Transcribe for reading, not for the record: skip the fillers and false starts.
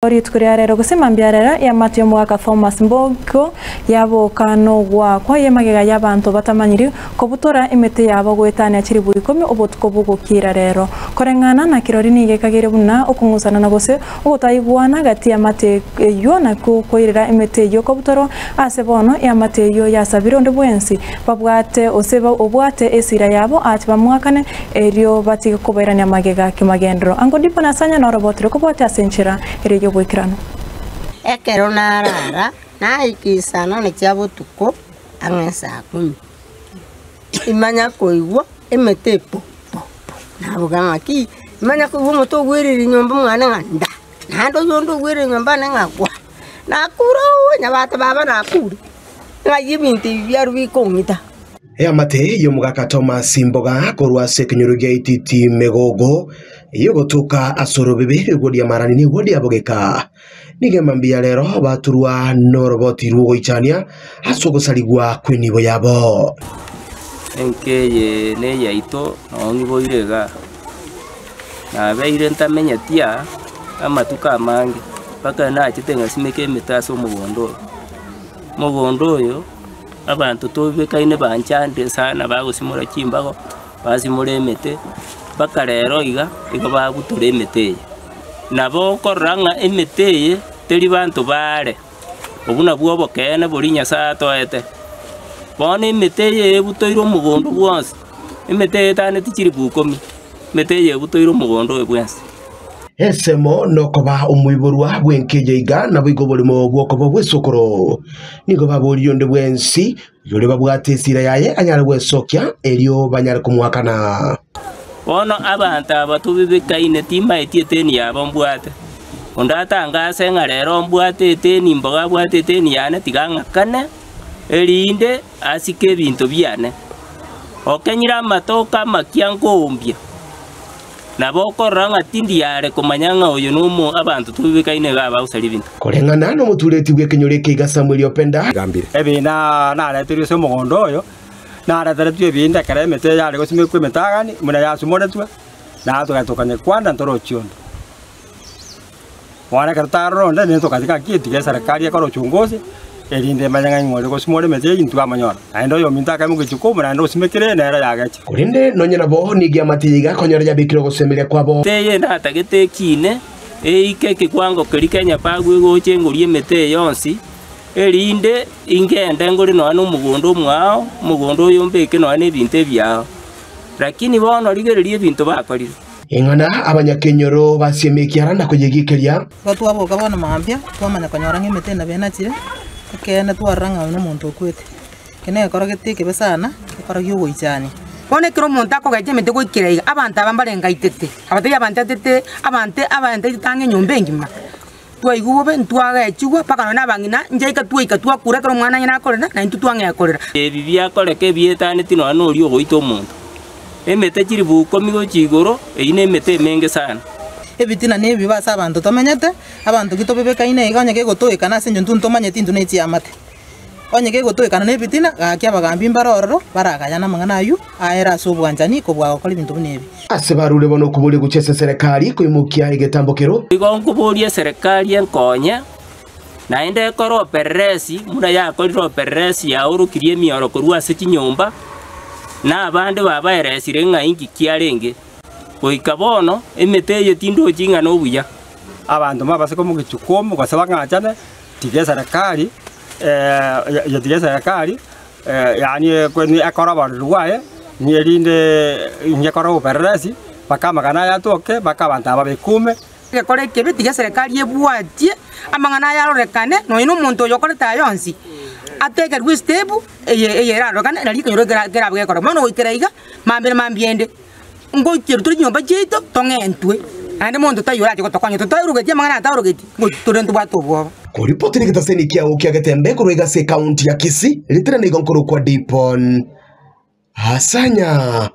Rituko ria rero gose mambia rero eamate y'omogaka Thomas Mboko yaboka nogoakwa y'emagega y'abanto batamanyiri kobutora emete yabo goetania chilifu ikomi obotuko bogokira rero. Koreng'ana na kirori nigo ekageire buna okong'usanana gose ogotaigwana gati y'amate eyio nakwo koirera emete eyio kobutorwa ase bono eamate eyio yasabire onde bwensi babwate gose obwate esira yabo ache bamoakane Erio batige kobairania magega kimagenderero. Ango ndipo nasanya noroboti rokobwatia ase enchera ere y'oboikeranu. Ekero narara, naika isanane chia botuko ang'e saa kumi, imanya koigwa emete po po po, naboka ng'aki, imanya koigwa omote ogwereire nyomba mwane ng'a nda, naende oyonde ogwereire nyomba ane ng'a gwa, nakure oo nyabate baba nakure, ng'ai ebinto ebi biarwa bikong'ita. Eamate y'omogaka Thomas Mboga korwa ase ekenyoro gia Ititi Megogo ey'ogotoka ase orobebe rw'egwodi ya Marani n'egwodi ya Bogeka. Nigo emambia rero baturwa noroboti rw'ogoichania ase ogosarigwa kw'enibo yabo. Enka eye neyaito, nao ngiboire igaa. Nabeire ntamenyeti aa amatuko amange, mpaka nachete ngasimeka emete ase omogondo oyo. Omogondo oyo. Abanto tobekaine banchande sana bagosimora chimbago, basimora emete, mpaka rero iga, igo babutora emete eye. Nabo okorora ng'a emete eye teri banto baare, obwo nabwo obokeene boria Nyasae atoete. Bono emete eye ebutoire omogondo bwonsi, emete eye etaneti chilifu ikomi, emete eye ebutoire omogondo oyo bwensi. Ensemo nokoba omoiborwa bw'enkeja iga, naboigo oborimo bw'okoba bw'esokoro. Nigo baboririe onde bwensi oyore babwate esira yaye anyare gwesokia, erio banyare komoakana. Bono abanto aba tobebekaine, timaeti eteni yabo mbwate. Onde atangase ng'a rero mbwate eteni mboga abwate eteni yane, tiga ang'akane, erinde asike ebinto biane. Okenyire amatoke amakia nkoumbia. Nabo okorora ng'a tindi are komanya ng'a oyo nomo abanto tobibekaine iga abagosaria ebinto. Koreng'ana nomotureti bw'ekenyoro eke iga Samueli Openda. Ebina nareterwe ase omogondo oyo, nareteretwe ebinto ekero emete yare gosimekwa emetagani, buna yasumoretwe, na toganyekwana ntorochi onde. Bono ekero tarora onde, nere togatiga gaki tiga eserekari ekore uchunguzi, erinde emanye ng'a ing'o ore gosimora emete eyio intwe amanyora. Naende oyominto akaimoka echukumu naende osimekire, nere yagecha. Korende nonya nabo nigo eamate eye iga konyora yabekire ogosemeria kwabo. Emete eye natagete ekine, eike ekegwango keria kenyapagu egocha engorie emete eye yonsi, erinde ingende ngore nonya nomogondo omwao, omogondo oyo mbeke nonya nebinto ebiao. Lakini bono rigereria ebinto bakorire. Ing'ana abanyakenyoro basieme ekiara na koyegikeria. Igo twaboka bono mambia, twamanya konyora ng'a emete nabo enachire, ekeene twarora ng'a oyo nomonto okwete. Eke negekoro gete ekebe sana, gekoro giogoichania. Bono ekero omonto akogecha emete goikera iga, abanto aba mbarengaitete, abatebia abanto atete, abanto abanto aitete ang'e enyomba engima. Twaigwa bobe, ntwagechigwa, mpaka nonya na abang'ina, nchaika twaika twakura ekero omwana onye nakorera, na intwe twang'ea korera. Ebi biakoreka ebietaneti nonya noria ogoita omonto. Emete chilifu ikomi gochia igoro, eyio nemete emenge sana. Ebitina nebibe ase abanto tomenyete, abanto ki tobebekaine iga onye kegotoekana ase engencho intwe ntomanyeti intwe ne chiamate. Onye kegotoekana na ebitina, gaki abagambi mbare ororo, baragayane amang'ana ayio, aere ase obwanchani kobua gokora ebinto buna ebi. Ase barure bono okoboria gochia ase eserekari koimokia egetambo kero. Igo nkoboria eserekari enkonye, naende ekore opereresi buna yakorire opereresi yaorokirie emioro korwa ase chinyomba, na abande babaeresire ng'a inki kiarenge. Goika bono emete eye tindochi ng'a nobuya. Abanto mbabase komogechuka omo gose bang'achane, tiga eserekari tiga eserekari yaani ekore oborori bwaye, erinde ekore obopereresi mpaka amang'ana aya atoke mpaka abanto aba bekume. Egekora ekebe tiga eserekari ebwatie amang'ana aya arorekane, nonya na omonto oyo okorete aya onsi, atekerwe estep eye eye erarorekane nari ekenyoro kera kerabe gekorwa. Bono goikera iga, mambia na mambia ende, ngoikerwa tore chinyomba chiaito tong'entwe, naende monto taiyo orache gotokonya, totairogeti amang'ana aya taorogeti, ngochi tore ntobwate obwoba. Koripoti negetaseni kiao kia Getembe korwa iga ase ekaunti ya Kisii, ritere nigo nkorokwa Dipon Asanya.